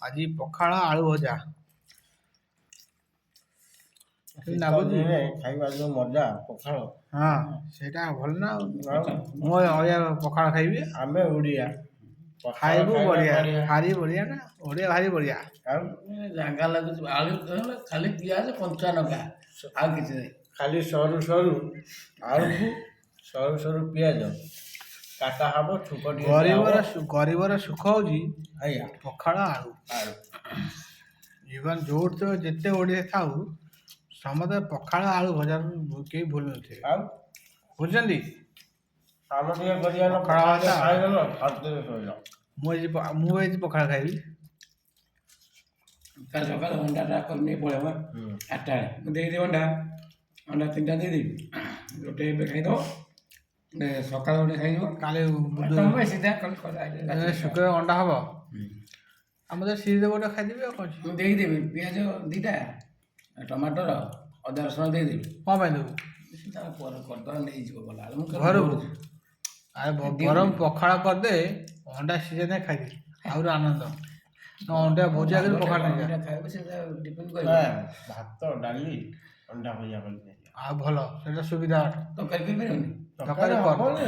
ଆଜି ପଖାଳ ଆଳୁ ଭଜା। କେମିତି ଶୀତ ଲାଗୁଛି? ଦିନେ ଖାଇବା ଯୋଉ ମଜା ପଖାଳ। ହଁ, ସେଇଟା ଭଲ ନା ଆଉ। ଆଉ ମୁଁ ଅଳିଆ ପଖାଳ ଖାଇବି। ଆମେ ଓଡ଼ିଆ ପଖାଳ ଖାଇବୁ। ଖାଇବା। ବଢିଆ। ବଢିଆ। ଭାରି ବଢିଆ ନା, ଓଡ଼ିଆ ଭାରି ବଢିଆ। ଆଉ ଜାଗା ଲାଗୁଛି ଆଳୁ ଖାଲି ପିଆଜ କଞ୍ଚା ଲଙ୍କା ଆଉ କିଛି ନାହିଁ। ଖାଲି ସରୁ ସରୁ ଆଳୁକୁ ସରୁ ସରୁ ପିଆଜ କାଟା ହବ, ଛୁଙ୍କ ଟିକେ ଗରିବର ଦିଆହବ। ଗରିବର ସୁଖ ହଉଛି ଆଜ୍ଞା। ପଖାଳ ଆଳୁ। ଆଳୁ। ଜୀବନ ଯୋଉଠି ଥିବ, ଯେତେ ଓଡ଼ିଆ ଥାଉ, ସମସ୍ତେ ପଖାଳ ଆଳୁ ଭଜା କେହି ଭୁଲି ନଥିବେ। ଆଉ ବୁଝୁଛନ୍ତି? ଆମ ଟିକେ କରିବା ନା। ପଖାଳ ଭାତ। ଖାଇଦେଲ ଶାନ୍ତିରେ ଶୋଇଲ। ମୁଁ ଆଜି ପଖାଳ ଖାଇବି। କାଲି ସକାଳେ ଅଣ୍ଡାଟା କରି ନେଇ ପଳେଇବ। 8ଟା ବେଳେ ମୁଁ ଦେଇଦେବି ଅଣ୍ଡା। ଅଣ୍ଡା ତିନିଟା ଦେଇଦେବି, ଗୋଟେ ଏବେ ଖାଇଦେବ, ସକାଳେ ଗୋଟେ ଖାଇଯିବ। କାଲି ତମେ ସିଧା କଲେ। ଶୁକ୍ରବାର ଅଣ୍ଡା ହବ, ଆଉ ମୋତେ ସିଝେଇ ଗୋଟେ ଖାଇଦେବି, ଆଉ କ'ଣ ଅଛି? ମୁଁ ଦେଇଦେବି ପିଆଜ 2ଟା, ଟମାଟର, ଅଦା ରସୁଣ ଦେଇଦେବି। କ'ଣ ପାଇଁ ଦେବୁ? ସେ ତାର ପରେ କରିଦେବା, ନେଇଯିବ ଗଲାବେଳେ ମୁଁ ଘରକୁ? ଆରେ ଗରମ ପଖାଳ କରିଦେ, ଅଣ୍ଡା ସିଝେଇ ଦେଇ ଖାଇଦେ, ଆହୁରି ଆନନ୍ଦ। ଅଣ୍ଡା ଭୁଜିଆ କରି ପଖାଳ ନେଇଯା। ଖାଇବ ସେ ଡିପେଣ୍ଡ କରିବ। ନା, ଭାତ ଡାଲି ଅଣ୍ଡା ଭଜା କରି ଆଉ ଭଲ, ସେଇଟା ସୁବିଧା। ତରକାରୀ କରିପାରିବନି? ତରକାରୀ କର। ହବନି,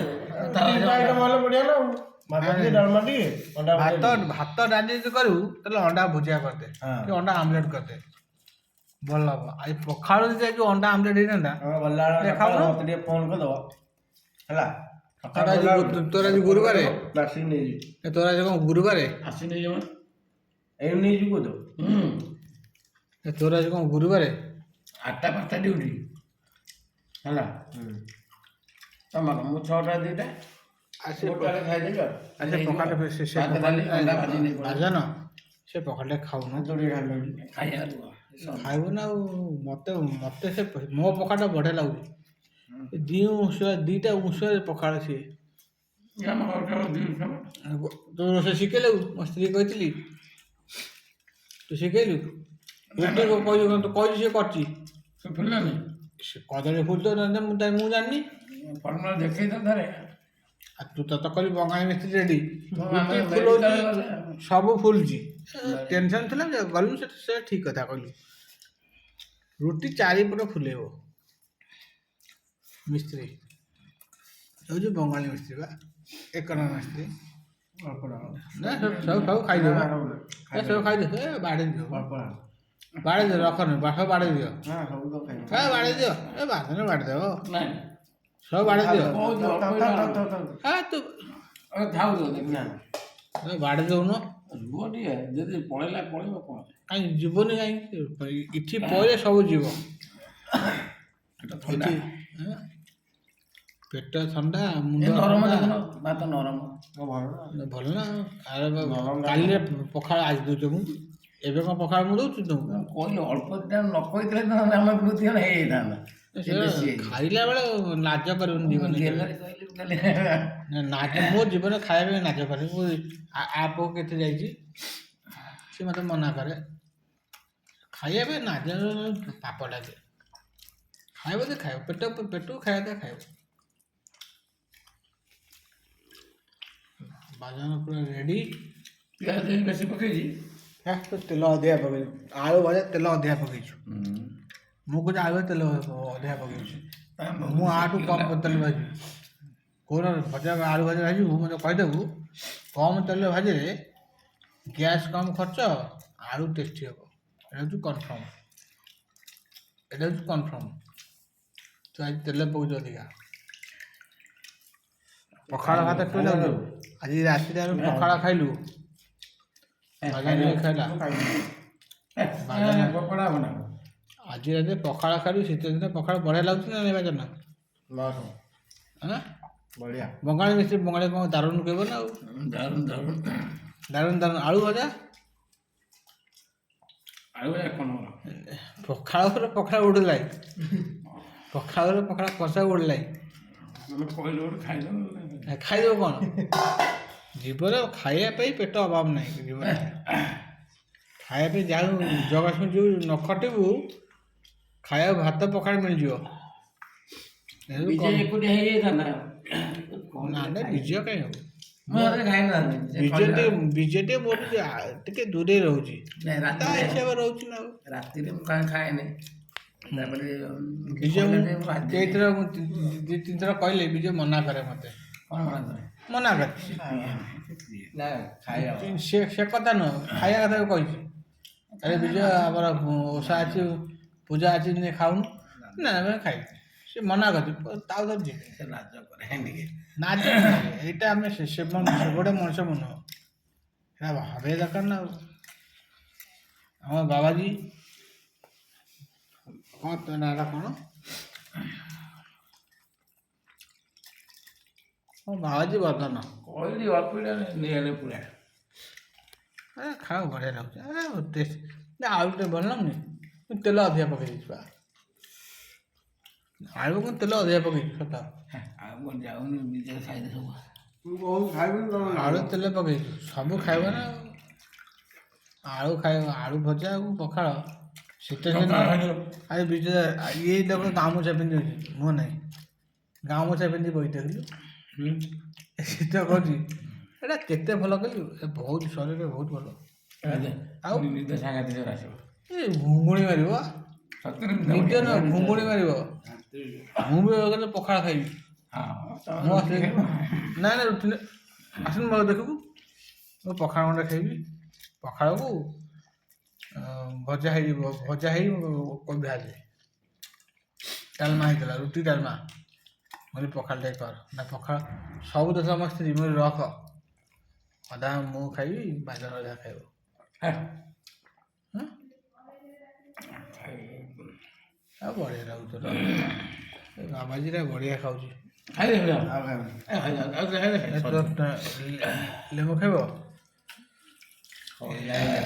ତିନିଟା ଆଇଟମ୍ ହେଲେ ବଢିଆ ନା ଆଉ। ଭାତ ଟିକେ, ଡାଲମା ଟିକେ, ଅଣ୍ଡା ଭଜା ଭାତ ଟିକେ। ଭାତ ଡାଲି ଯଦି କରିବୁ ତାହେଲେ ଅଣ୍ଡା ଭୁଜିଆ କରିଦେ କି ଅଣ୍ଡା ଆମଲେଟ୍ କରିଦେ, ଭଲ ହବ। ଆଜି ପଖାଳ ଯଦି ଯୋଉ ଅଣ୍ଡା ଆମଲେଟ୍ ହେଇଥାନ୍ତା। ହଁ, ଗଲାବେଳେ ଦେଖାଉନୁ? ସକାଳୁ ମତେ ଟିକେ ଫୋନ କରିଦବ ହେଲା। ସକାଳୁ ତୋର ଆଜି ଗଲାବେଳକୁ ତୋର ଆଜି ଗୁରୁବାରେ? ଆସିକି ନେଇଯିବି। ଏ ତୋର ଆଜି କ'ଣ ଗୁରୁବାରେ? ଆସି ନେଇଯିବ। ଏଇନୁ ନେଇଯିବୁ ତ? ହୁଁ। ଏ ତୋର ଆଜି କ'ଣ ଗୁରୁବାରେ? 8ଟା 5ଟା ଡ୍ୟୁଟି ହେଲା। ତମର ମୁଁ 6ଟା 2ଟା ଆସି ଗୋଟାରେ ଖାଇଦେବି ଆଉ। ଆଚ୍ଛା, ପଖାଳ ସେ ସେ ଭାତ ଡାଲି ଅଣ୍ଡା ଭାଜି ନେଇ ପଳେଇବ। ଭାଜନ ସେ ପଖାଳଟା ଖାଉନୁ? ଯୋଡ଼ିଏ ଖାଇଲେଣି। ଖାଇବା ରୁହ। ଖାଇବୁ ନା ଆଉ। ମତେ ମତେ ସେ ମୋ ପଖାଳଟା ବଢ଼ିଆ ଲାଗୁଛି। ଏ ଦି ଉଁଷା, 2ଟା ଉଁଷା ପଖାଳ ସିଏ। ଆମ ଘରଟା 2 ଉଁସା। ତୁ ରୋଷେଇ ଶିଖେଇଲୁ? ମୋ ସ୍ତ୍ରୀ କହିଥିଲି, ତୁ ଶିଖେଇଲୁ? ରୁଟି କହିଛୁ, ତୁ କହିଛୁ, ସିଏ କରିଛି। ସେ ଫୁଲିଲାନି। ସେ କଦଳୀ ଫୁଲ ତ ମୁଁ ଜାଣିନି। ଫର୍ମୁଲା ଦେଖେଇ ତ ଥରେ। ଆଉ ତୁ ତ କହିଲି ବଙ୍ଗାଳୀ ମିସ୍ତ୍ରୀ ରେଡି। ଆମେ ରୁଟି ଫୁଲଉଛି। ମେଡ଼ିକାଲ ଗଲେ ସବୁ ଫୁଲୁଛି। ଟେନସନ୍ ଥିଲା ଯେ ଗଲୁ ସେଠି, ସେ ଠିକ୍ କଥା କହିଲୁ। ରୁଟି ଚାରିପଟ ଫୁଲେଇବ ମିସ୍ତ୍ରୀ ହେଉଛି ବଙ୍ଗାଳୀ ମିସ୍ତ୍ରୀ ବା ଏକ ନମ୍ବର ମିସ୍ତ୍ରୀ। ଅଳ୍ପ ଟଙ୍କା। ନା, ସବୁ ସବୁ ସବୁ ଖାଇଦିଅ ବା। ଏ ସବୁ ଖାଇଦିଅ, ଏ ବାଢ଼େଇ ଦିଅ। ଅଳ୍ପ। ବାଢ଼େଇ ଦିଅ, ରଖନି, ସବୁ ବାଢ଼େଇ ଦିଅ। ନା, ସବୁ ତ ଖାଇବ। ଏ ବାଢ଼େଇ ଦିଅ, ଏ ବାସନ ବାଢ଼େଇ ଦେବ। ନାଇଁ। ସବୁ ବାଢ଼େଇ ଦିଅ। ବହୁତ ଅଳ୍ପ। ଥାଉ, ଥାଉ, ଥାଉ। ହଁ, ତୁ ଆରେ ଥାଉ ତ ଦେଖି। ନା। ଏ ବାଢ଼େଇ ଦଉନୁ। ରୁହ ଟିକେ, ଯଦି ପଳେଇଲା ପଳେଇବ କ'ଣ? କାହିଁ ଯିବନି କାହିଁକି? ଏଠି ପଇଲେ ସବୁ ଯିବ। ପେଟ ଥଣ୍ଡା। ଏଠି ଏଁ? ପେଟ ଥଣ୍ଡା, ଏ ମୁଣ୍ଡ ନରମ। ଥଣ୍ଡା। ଦେଖୁନ, ଭାତ ନରମ। ଭଲ ନା। ଭଲ ନା। ଆରେ ନରମ। କାଲିରେ ପଖାଳ ଆଜି ଦଉଛ, ମୁଁ ଏବେ କ'ଣ ପଖାଳ ମୁଁ ଦଉଛି ତୁମକୁ? କହିଲି ଅଳ୍ପ ଦିଟା, ନ କହିଥିଲେ ତ ଆମେ ବୃତ୍ତି ହେଇଯାଇଥାନ୍ତା। ସେ ବେଶୀ ହେଇଯିବ। ଖାଇଲା ବେଳେ ଲାଜ କରିବୁନି ଜୀବନରେ। ଗେଲରେ କହିଲି, କହିଲି। ନା, ନାଜ ମୋ ଜୀବନରେ ଖାଇବା ପାଇଁ ନାଜ କରେ ମୁଁ। ଆପକୁ କେତେ ଯାଇଛି, ସେ ମୋତେ ମନା କରେ ଖାଇବା ପାଇଁ। ନାଜ ପାପ ଲାଗେ। ଖାଇବ ତ ଖାଇବ, ପେଟକୁ ଖାଇବା ତ ଖାଇବ। ବାଜନ ପୁରା ରେଡ଼ି। ପିଆଜ ବେଶୀ ପକେଇଛି। ହେ, ତୁ ତେଲ ଅଧିକା ପକେଇଛୁ। ଆଳୁ ଭଜା ତେଲ ଅଧିକା ପକେଇଛୁ। ମୁଁ କହୁଛି ଆଳୁ ଭଜା ତେଲ ଅଧିକା ପକେଇଛୁ। ମୁଁ ଆଠୁ କମ୍ ତେଲ ଭାଜିବି। କୋଉଟା ଭଜା, ଆଳୁ ଭଜା ଭାଜିବୁ ମୋତେ କହିଦେବୁ। କମ୍ ତେଲ ଭାଜିଲେ ଗ୍ୟାସ୍ କମ୍ ଖର୍ଚ୍ଚ, ଆଳୁ ଟେଷ୍ଟି ହେବ। ଏଇଟା ହେଉଛି କନଫର୍ମ, ଏଇଟା ହେଉଛି କନଫର୍ମ। ତୁ ଆଜି ତେଲ ପକଉଛୁ ଅଧିକା। ପଖାଳ ଭାତ କେମିତି ଲାଗୁଛି? ଆଜି ରାତିରେ ଆମେ ପଖାଳ ଖାଇଲୁ, ବାଜାନ ବି ଖାଇଲା। ପକୋଡ଼ା ହବ ନା? ଆଜି ରାତିରେ ପଖାଳ ଖାଇଲୁ। ଶୀତ ଦିନେ ପଖାଳ ବଢ଼ିଆ ଲାଗୁଛି ନା ନାଇଁ ବାଜାନ? ମସ୍ତ। ହଁ। ବଢିଆ। ବଙ୍ଗାଳୀ ମିସ୍ତ୍ରୀ, ବଙ୍ଗାଳୀ କ'ଣ ଦାରୁଣ କହିବ ନା ଆଉ। ଦାରୁଣ, ଦାରୁଣ। ଦାରୁଣ, ଦାରୁଣ ଆଳୁ ଭଜା। ଆଳୁ ଏକ ନମ୍ବର। ପଖାଳ ଉପରେ ପଖାଳ ଉଡ଼ିଲାଇ, ପଖାଳ ଉପରେ ପଖାଳ କଷା ଉଡ଼ିଲାଇ। ଆମେ କହିଲୁ ଗୋଟେ ଖାଇଦେବୁ। ଖାଇଦେବ କ'ଣ? ଜୀବନ ଖାଇବା ପାଇଁ ପେଟ ଅଭାବ ନାହିଁ ଜୀବନରେ। ଖାଇବା ପାଇଁ ଯାହା ଜଗତସିଂହ ଯେଉଁ ନ ଖଟିବୁ, ଖାଇବା ଭାତ ପଖାଳ ମିଳିଯିବ। ବିଜୟ ଏକୁଟିଆ ହେଇଯାଇଥାନ୍ତା। ନା ନା, ବିଜୟ କାହିଁ ହବ? ମୁଁ ରାତିରେ ଖାଇନାହାନ୍ତି। ସେ ବିଜୟ କହିଲା- ଟିକେ, ବିଜୟ ଟିକେ ମୋର ଟିକେ ଟିକେ ଦୂରେଇ ରହୁଛି। ନାଇଁ, ତା ରାତିରେ ହିସାବରେ ରହୁଛି ନା ଆଉ। ରାତିରେ ମୁଁ କାଇଁ ଖାଏନି। ତାପରେ ବିଜୟ କହିଲା ମୁଁ ଯେ ମୁଁ ରାତିରେ- ଏଇଥର ମୁଁ ଦି ତିନି ଥର କହିଲେ ବିଜୟ ମନା କରେ ମତେ। କଣ ମନା କରେ? ମନା କରେ। ନା, ଖାଇବା। ସେ କଥା ନୁହଁ, ଖାଇବା କଥା ବି କହିଛି। ଆରେ ବିଜୟ, ଆମର ଓଷା ଅଛି, ପୂଜା ଅଛି, ନେ ଖାଉନୁ। ନା, ଆମେ ଖାଇବୁ। ସେ ମନା କରିଛି, ତାଉ ଧରିଛି। ସେ ଲାଜ କରେ ଟିକେ। ନାଚ ଏଇଟା ଆମେ ସେ ଗୋଟେ ମଣିଷ ମନ ଏଇଟା ଭାବିବା ଦରକାର ନା ଆଉ। ଆମ ବାବାଜୀ କ'ଣ, ତୋ ନାଁଟା କ'ଣ? ହଁ, ବାବାଜୀ ବର୍ଦ୍ଧନ। କହିଲି ଅଳ୍ପ ନେଇଗଲେ ପୁରା। ଆରେ ଖାଅ, ବଢ଼ିଆ ଲାଗୁଛି। ଆରେ ଟେଷ୍ଟ ନା, ଆଳୁ ଟିକେ ଭଲ ଲାଗୁନି। ମୁଁ ତେଲ ଅଧିକା ପକେଇ ଦେଇଛି ବା। ଆଳୁ କଣ ତେଲ ଅଧିକା ପକେଇଛି ସତ। ଆଉ କଣ ଯାଉନି, ନିଜେ ଖାଇଦେ ସବୁ। ତୁ କହୁଛୁ ଖାଇବୁନି ତମେ। ଆଳୁ ତେଲ ପକେଇଛୁ, ସବୁ ଖାଇବ ନା ଆଉ। ଆଳୁ ଖାଇବ, ଆଳୁ ଭଜା ଆଉ ପଖାଳ ଶୀତ ଦିନ। ଆରେ ବିଜୟ, ଇଏ ଦେଖ ଗାମୁଛା ପିନ୍ଧି, ମୁଁ ନାହିଁ, ଗାମୁଛା ପିନ୍ଧି ବହି ଦେଖିଲୁ। ଶୀତ କରୁଛି। ଏଇଟା କେତେ ଭଲ କଲୁ, ଏ ବହୁତ ଶରୀରରେ ବହୁତ ଭଲ। ଆଉ? ନିଦ ସାଂଘାତିକ ଜୋର ଆସିବ। ଏ ଘୁଙ୍ଗୁଡ଼ି ମାରିବ। ସତରେ। ନିଦ ନା, ଘୁଙ୍ଗୁଡ଼ି ମାରିବ। ମୁଁ ବି ଗଲେ ପଖାଳ ଖାଇବି। ହଁ। ମୁଁ ଆସିଲି ନା ନା, ରୁଟି ଆସୁନୁ ମୋର ଦେଖିବୁ। ମୁଁ ପଖାଳ ଗଣ୍ଡେ ଖାଇବି, ପଖାଳକୁ ଭଜା ହେଇଯିବ, ଭଜା ହେଇ କୋବି ଭାଜେ। ଡାଲମା ହେଇଥିଲା, ରୁଟି ଡାଲମା। ମୁଁ କହିଲି ପଖାଳ ଟିକେ କର ନା। ପଖାଳ ସବୁ ତ ସମସ୍ତେ, ମୁଁ କହିଲି ରଖ, ଅଧା ମୁଁ ଖାଇବି, ବାଦଲ ଅଧା ଖାଇବ। ହଁ, ଆଉ ବଢ଼ିଆ ଲାଗୁଛି ତୋର। ଏ ବାବାଜୀଟା ବଢ଼ିଆ ଖାଉଛି। ଖାଇଦେ। ଆଉ ଖାଇବୁନି? ଏ ତୋ ଲେମ୍ବୁ ଖାଇବ?